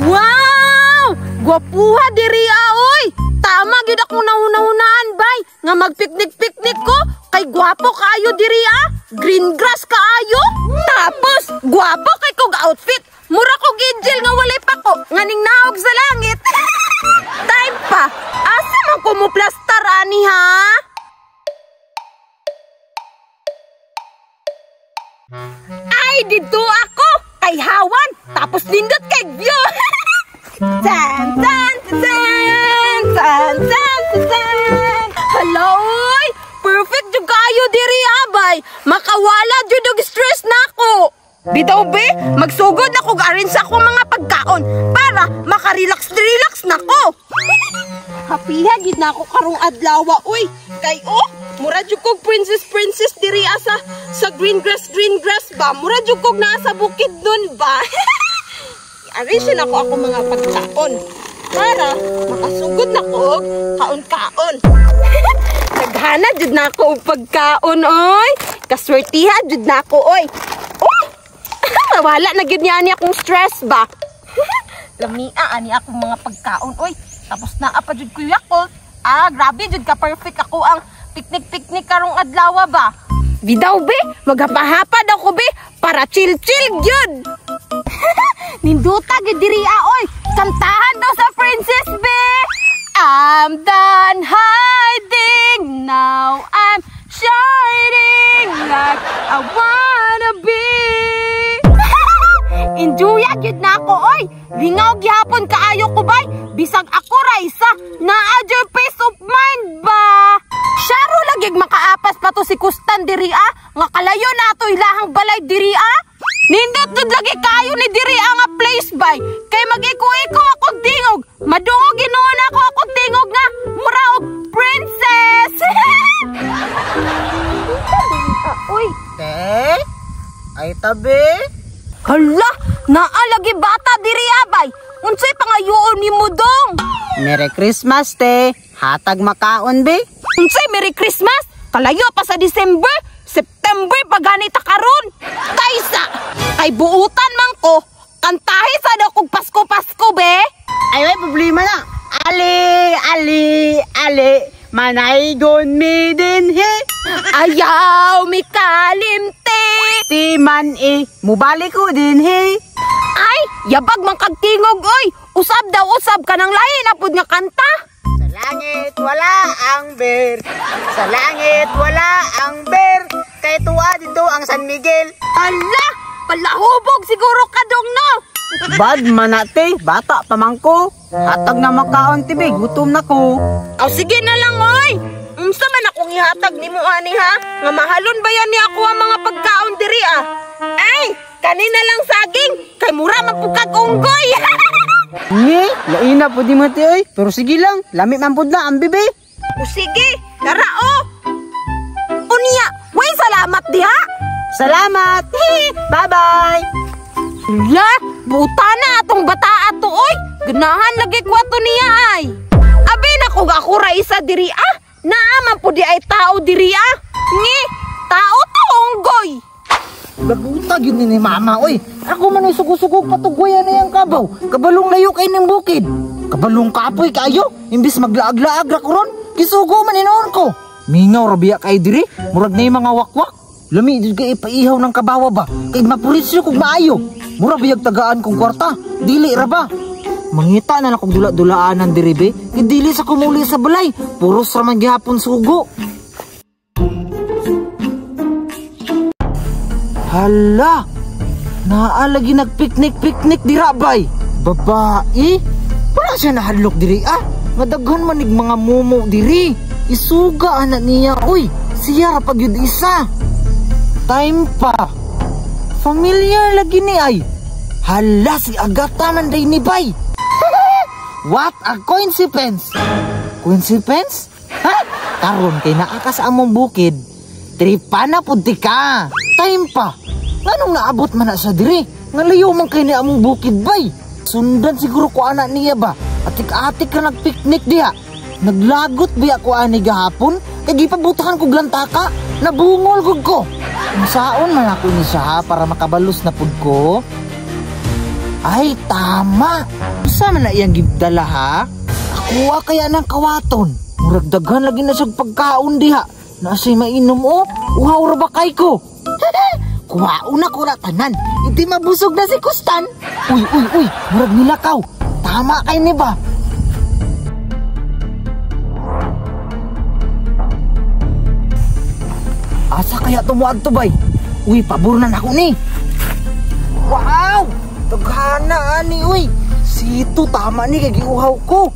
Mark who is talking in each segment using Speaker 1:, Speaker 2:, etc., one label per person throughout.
Speaker 1: Wow! Gwapuha diri oy! Tama gyud akong nauna-unaan bay nga magpiknik-piknik ko kay gwapo kaayo diri ah. Green grass kaayo. Tapos gwapo kay kog outfit. Mura kog angel nga walay pako nga ning naog sa langit. Time pa. Asa man ko mo plastar ani ha? Ay, dito ako kay hawan tapos nindot kay view. Tan tan tan tan tan tan. Hello, oy! Perfect jud kaayo diri abay. Makawala jud og stress nako. Bitaw be, magsugod na kog arrange sa akong mga pagkaon para makarelax-relax nako. Happyha gid na ako karong adlaw, uy. Kay oh, mura jud kog princess princess diri asa sa green grass ba. Mura jud kog naa sa bukid nun ba. I-arrange na ko ako mga pagkaon para makasugod na ko og kaon-kaon. Naghana jud na ako og pagkaon oy. Kaswertiha jud na ako oy. Oh! Wala na gyud niya ani akong stress ba. Lamia ani akong mga pagkaon oy. Tapos naa pa jud ko Yakult. Ah, grabe jud ka perfect ako ang picnic-picnic karong adlaw ba. Bidaw be, maghapahapa daw ko be para chill-chill gyud. Ninduta gyud diri oy. Kantahan daw sa princess be. I'm done hiding now, I'm shining like I wanna be. Enjoy gyud na ako oy. Lingaw gihapon kaayo ko bay. Bisag ako ra isa naa jud peace of mind ba. Syaro lagi makaapas pa to si Kustan diri ah. Nga kalayo na ato ilahang balay diri ah. Nindot jud lagi kaayo ni diri ah nga place bay. Kay mag-iko-iko akong tingog. Madungog ginuon ako akong tingog nga mura og princess. Uy,
Speaker 2: te. Ay tabi.
Speaker 1: Hala, naa lagi bata diri abay. Unsay pangayoon nimo dong?
Speaker 2: Merry Christmas te. Hatag makaon be.
Speaker 1: Unsay Merry Christmas? Kalayo pa sa December, September pa gani ta karon. Kaysa kay buutan man ko. Kantahi sa daw kog Pasko-Pasko be.
Speaker 2: Ay way problema na. Ali ali ali manaygon mi dinhi.
Speaker 1: Ayaw mi kalimti.
Speaker 2: Ti man e mubalik ko dinhi.
Speaker 1: Ay, yabag man kag tingog oy. Usab daw usab kanang lahi na pud nga kanta.
Speaker 2: Sa langit wala ang bear. Sa langit wala ang bear. Kay tuwa dito ang San Miguel.
Speaker 1: Ala, palahubog siguro ka dong no.
Speaker 2: Bad manate, bata pa man ko. Hatag na makaon tibi, gutom na ko.
Speaker 1: Aw sige na lang oy. Unsa man akong ihatag nimo ani ha? Nga mahalon ba yan ni ako ang mga pagkaon diri ah? Ay, kanina lang saging kay mura man pud kag unggoy.
Speaker 2: Ngi, laina pud nimo te oy. Pero sige lang, lami man pud na ang bibi.
Speaker 1: O sige, tara oh. Unya, way salamat diha.
Speaker 2: Salamat. Bye-bye.
Speaker 1: La, buta na atong bata ato oy. Ganahan lagi ko ato niya ay. Abi na kog ako ra isa diri ah. Naa man pud di ay tao diri ah. Ngi, tao to unggoy.
Speaker 2: Babuta gyud ni mama oy. Ako man ay sugo-sugo patugwayan na yang kabaw. Kabalong layo kay ning bukid. Kabalong kapoy kaayo. Imbis maglaag-laag ra ko ron, gisugo man hinuon ko. Mingaw ra biya kay diri, murag nay mga wakwak. Lami jud kay ipaihaw ng kabawa ba. Kay mapurisyo kog maayo. Mura biyag tagaan kong kwarta, dili ra ba. Mangita na lang kong dula-dulaanan diri be. Kay dili sa kumuli sa balay. Puros ra man gihapon sugo. Hala! Naa lagi nagpiknik-piknik dira bay. Babae? Wala siya nahadlok diri ah. Madaghan man ig mga mumo diri. Isuga anak niya oy. Siya ra pag yun isa. Time pa. Familiar lagi ni ay. Hala si Agata man day ni bay. What a coincidence. Coincidence? Ha? Karon kay naa ka sa among bukid. Tripa na pud ti ka. Time pa. Nganong naabot man na siya diri? Ngalayo man kay ni among bukid bay. Sundan siguro ko anak niya ba? Atik-atik ra nagpiknik diha. Naglagot biya ko ani gahapon kay gipabutahan ko glantaka. Nabungol gud ko. Unsaon man ako ni siya ha, para makabalos na pud ko? Ay, tama. Unsa man na iyang gidala ha? Akuha kaya ng kawaton. Murag daghan lagi na siyang pagkaon diha. Nasa'y mainom o. Uhaw ra ba kay ko? Kuhaon na ko na tanan. Hindi mabusog na si Kustan. Uy, uy, uy. Murag nilakaw. Tama kay ni ba? Asa kaya tumuag to bay? Uy, pabor na nako ni. Wow! Taghana ani uy. Sito tama ni kay giuhaw ko.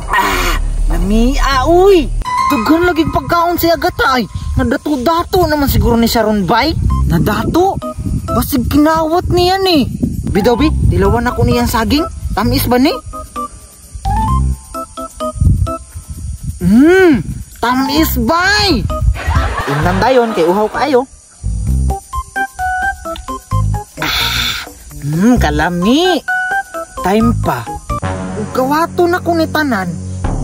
Speaker 2: Ah, namia uy. Daghan lagi pagkaon si Agata ay. Nadato-dato naman siguro ni Sharon bay. Nadato? Basig kinawat niya ni. Bidaw bi, tilawan ako niyang saging. Tamis ba ni? Tamis bay. Indan dayon kay uhaw kaayo. Kalami. Time pa. Ug kawato na ko ni tanan,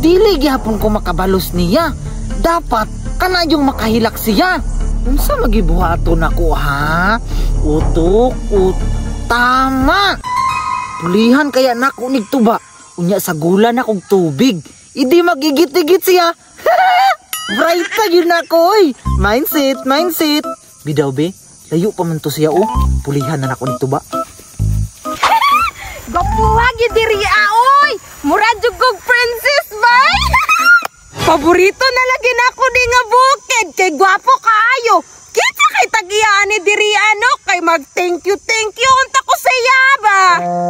Speaker 2: dili gihapon ko makabalos niya. Dapat kana yung makahilak siya. Unsa magibuhaton nako ha? Utok ut tama. Pulihan kaya nako nig tuba. Unya sa gula na kog tubig. Idi magigit-igit siya. Bright na yun ako oy. Mindset, mindset. Bidaw be, layo pa man to siya oh. Pulihan na nako nig tuba.
Speaker 1: Gwapuha gyud diri oy. Mura jud kog princess bay. Paborito na lagi nako ni nga bukid kay gwapo kaayo. Kinsa kay tagiyaan ni diri ano kay mag thank you unta ko siya ba.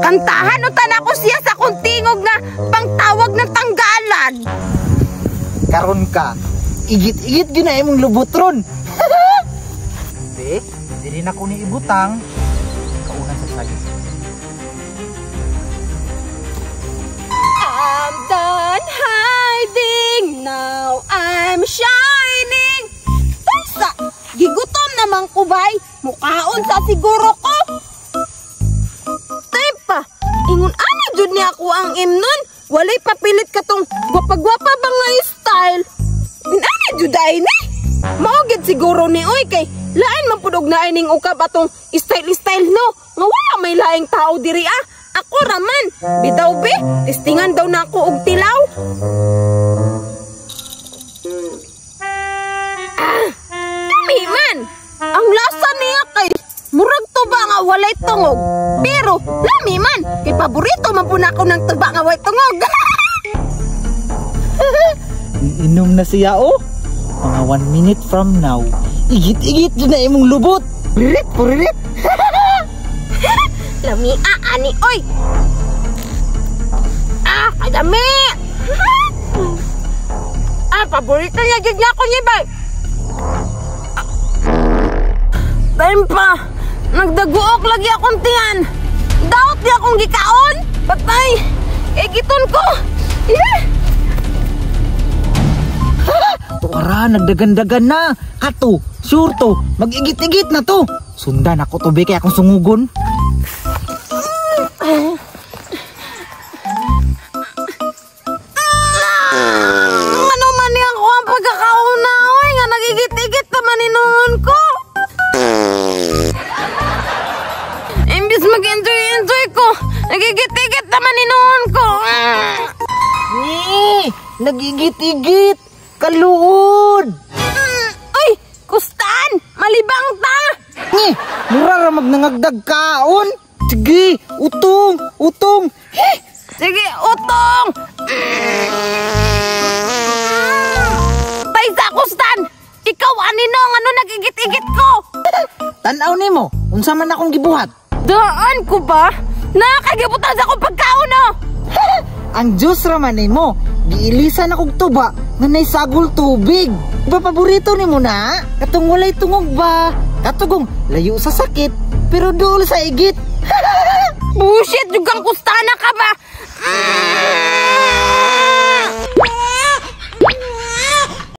Speaker 1: Kantahan unta nako siya sa akong tingog nga pangtawag ng tanggalan.
Speaker 2: Karon ka, igit-igit gyud na imong lubot ron. Be, diri na ko ni ibutang. Kauna sa saging.
Speaker 1: I'm done hiding, now I'm shining. Taysa, gigutom naman ko bay. Mukaon sa siguro ko. Taypa, ingon ani jud niya ako ang imnon. Walay papilit katong gwapa-gwapa ba nga style. Inani jud ay ni. Mao gid siguro ni oy kay lain man pud og naay ning ukab atong style-style no. Nga wala may laing tao diri ah. Ako raman, bitaw be, testingan daw na ako og tilaw. Dami man. Ang lasa niya kay murag tuba nga walay tungog. Pero lami man, kay paborito man pud nako ng tuba nga walay tungog.
Speaker 2: Iinom na siya oh. Mga 1 minute from now, igit-igit jud na imong lubot. Puririt, puririt.
Speaker 1: Lami ani oy. Ah, kadami. Ah, paborito niya gid niya ko ni bay. Time pa. Nagdaguok lagi akong tiyan. Daot niya akong gikaon. Patay. Igiton ko. Yeah.
Speaker 2: Tuara, nagdagandagan na. Kato, sure to, mag-igit-igit na to. Sundan ako to be kay akong sungugon.
Speaker 1: Ano man niya ako ang pagkakauna oy nga nagigit-igit naman inuon ko. Imbis mag-enjoy-enjoy ko, nagigit-igit naman inuon ko.
Speaker 2: Ni, nagigit-igit. Kaluod.
Speaker 1: Ay, kustan, malibang ta.
Speaker 2: Ni, mura ra magnangagdag kaon. Sige, utong, utong. Heh.
Speaker 1: Sige, utong. Taysa, kustan. Ikaw anino nga ano nagigit-igit ko?
Speaker 2: Tan-aw nimo, unsa man akong gibuhat?
Speaker 1: Daan ko ba? Nakagibutan sa akong pagkaon oh.
Speaker 2: Ang Diyos ra man nimo, giilisan akong tuba nga naysagol tubig. Ba paborito nimo na? Katong walay tungog ba? Katugong layo sa sakit pero duol sa igit.
Speaker 1: Bullshit, jugang kustana ka ba?